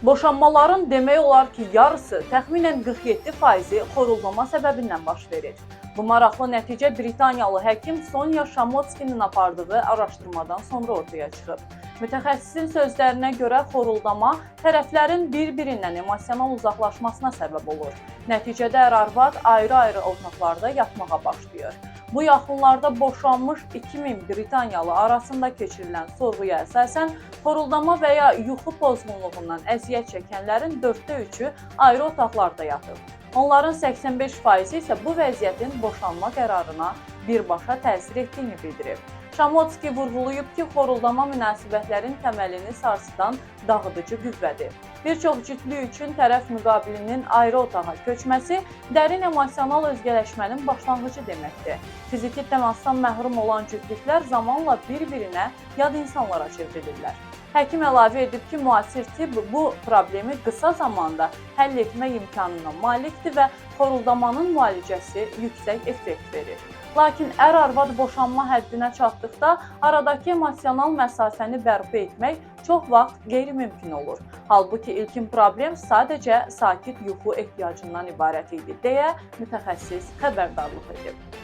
Boşanmaların demək olar ki, yarısı, təxminən 47%-i xoruldama səbəbindən baş verir. Bu maraqlı nəticə Britaniyalı həkim Sonya Şamotskinin apardığı araşdırmadan sonra ortaya çıxıb. Mütəxəssisin sözlərinə görə xoruldama tərəflərin bir-birindən emosional uzaqlaşmasına səbəb olur. Nəticədə ər-arvad ayrı-ayrı otaqlarda yatmağa başlayır. Bu yaxınlarda boşanmış 2000 Britaniyalı arasında keçirilən sorğuya əsasən xoruldama və ya yuxu pozğunluğundan əziyyət çəkənlərin 3/4-ü ayrı otaqlarda yatıb. Onların 85%-i isə bu vəziyyətin boşanma qərarına birbaşa təsir etdiyini bildirib. Şamotski vurğulayıb ki, xoruldama münasibətlərin təməlini sarsıdan dağıdıcı qüvvədir. Bir çox cütlük üçün tərəf müqabilinin ayrı otağa köçməsi dərin emosional özgələşmənin başlanğıcı deməkdir. Fiziki təmasdan məhrum olan cütlüklər zamanla bir-birinə yad insanlara çevrilirlər. Həkim əlavə edib ki, müasir tibb bu problemi qısa zamanda həll etmək imkanına malikdir və xoruldamanın müalicəsi yüksək effekt verir. Lakin ər-arvad boşanma həddinə çatdıqda aradakı emosional məsafəni bərpa etmək çox vaxt qeyri-mümkün olur. Halbuki ilkin problem sadəcə sakit yuxu ehtiyacından ibarət idi, deyə mütəxəssis xəbərdarlıq edib.